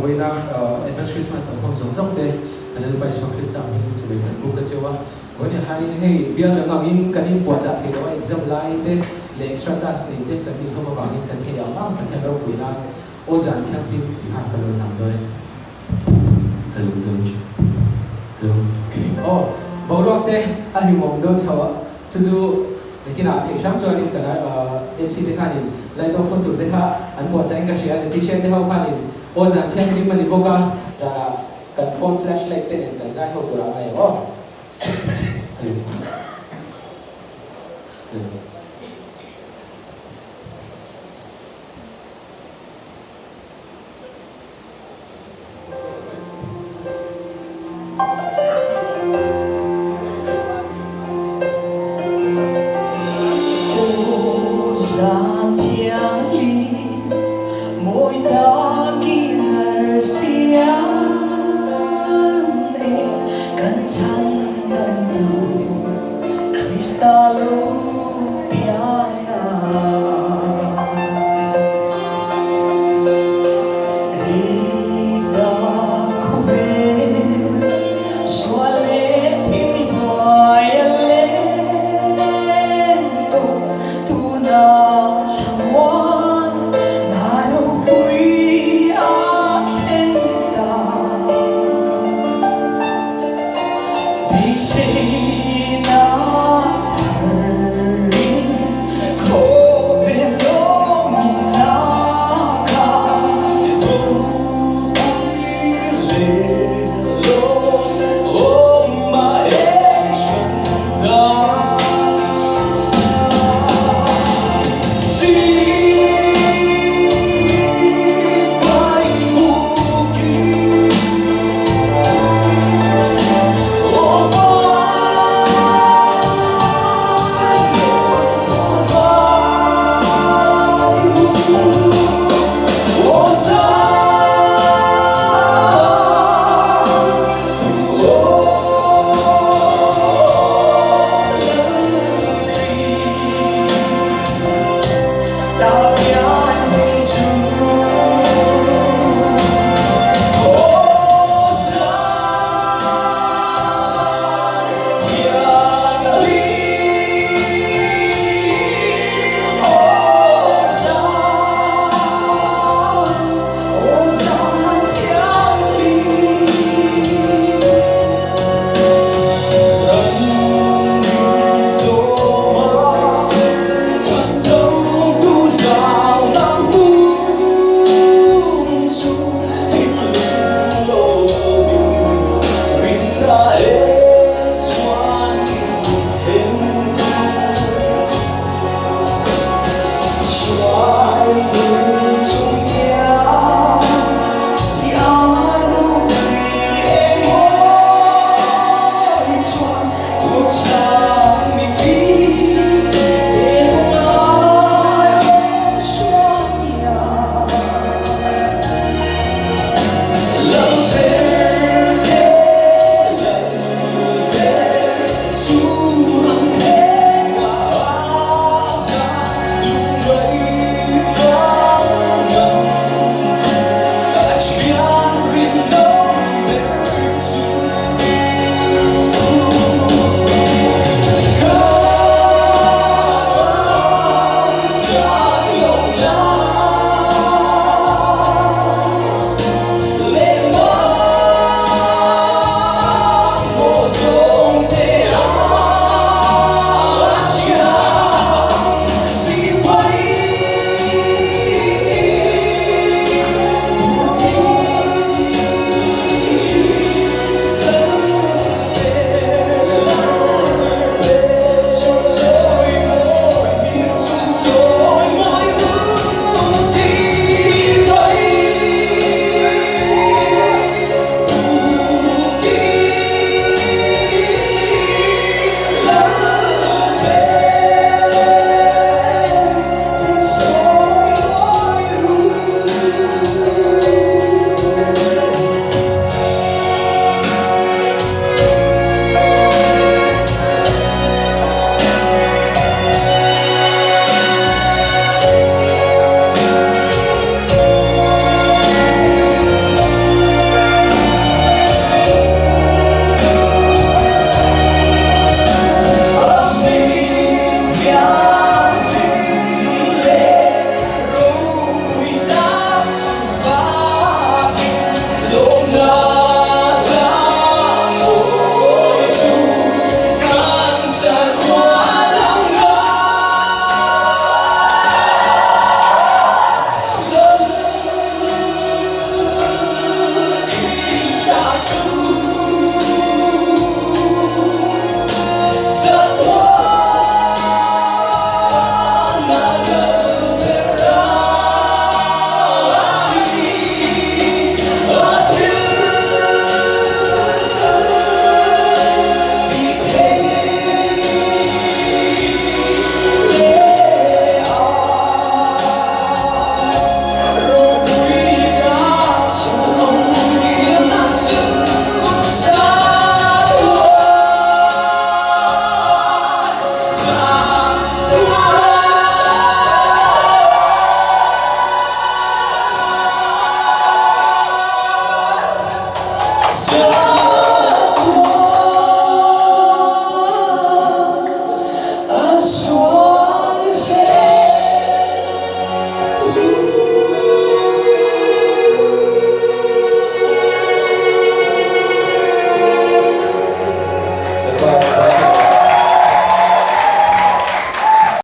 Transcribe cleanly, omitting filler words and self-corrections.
vawiina Advance Christmas lo hmang zawng zawng te kan Lalpa Isua Krista hmingin chibai kan buk a cheu a. Vawiinah hianin hei bial dang angin kan inpuahchah theih loh a, exam lai te leh extra class nei te kan inhlawm avangin kan thei ang ang Pathian ropui nan aw zan thianghlim tih khan ka rawn lang dawn e. Hello hello hello aw boruak te a hlimawm dawn chho a chu chu nakinah theih hram chuanin kan MC te khanin light off hun tur te kha an puahchah in ka hria a Letitia te ho khanin aw zan thianghlim a ni bawk a zanah kan phone flash light te nen kan zai ho tur a ngai ang aw hello hello.